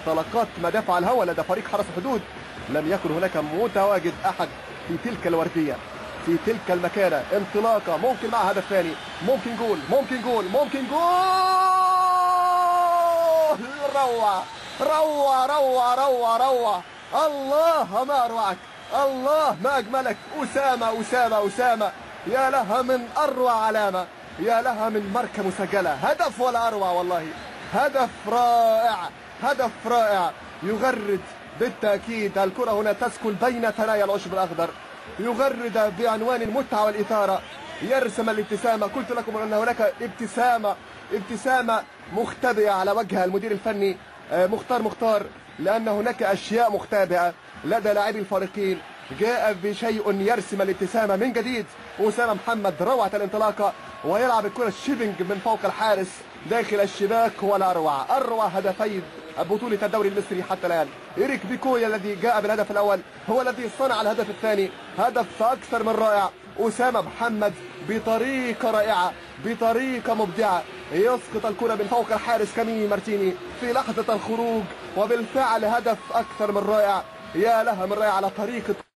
طلقات مدافع الهواء لدى فريق حرس الحدود. لم يكن هناك متواجد احد في تلك الوردية في تلك المكانة. انطلاقة ممكن مع هدف ثاني، ممكن جول، ممكن جول، ممكن جول. روعه روعه روعه روعه روعه. الله ما اروعك، الله ما اجملك اسامة اسامة اسامة. يا لها من اروع علامة، يا لها من ماركة مسجله. هدف ولا اروع والله، هدف رائع، هدف رائع يغرد بالتاكيد. الكره هنا تسكن بين ثنايا العشب الاخضر، يغرد بعنوان المتعة والاثارة، يرسم الابتسامة. قلت لكم ان هناك ابتسامة، ابتسامة مختبئه على وجه المدير الفني مختار مختار، لان هناك اشياء مختبئه لدى لاعبي الفريقين. جاء بشيء يرسم الابتسامة من جديد. اسامة محمد روعه الانطلاقة ويلعب الكره ال chipping من فوق الحارس داخل الشباك. ولا اروع، اروع هدفين بطولة الدوري المصري حتى الآن. إيريك بيكويا الذي جاء بالهدف الأول هو الذي صنع الهدف الثاني، هدف أكثر من رائع. أسامة محمد بطريقة رائعة، بطريقة مبدعة، يسقط الكرة من فوق الحارس كاميني مارتيني في لحظة الخروج، وبالفعل هدف أكثر من رائع. يا لها من رائع على طريقة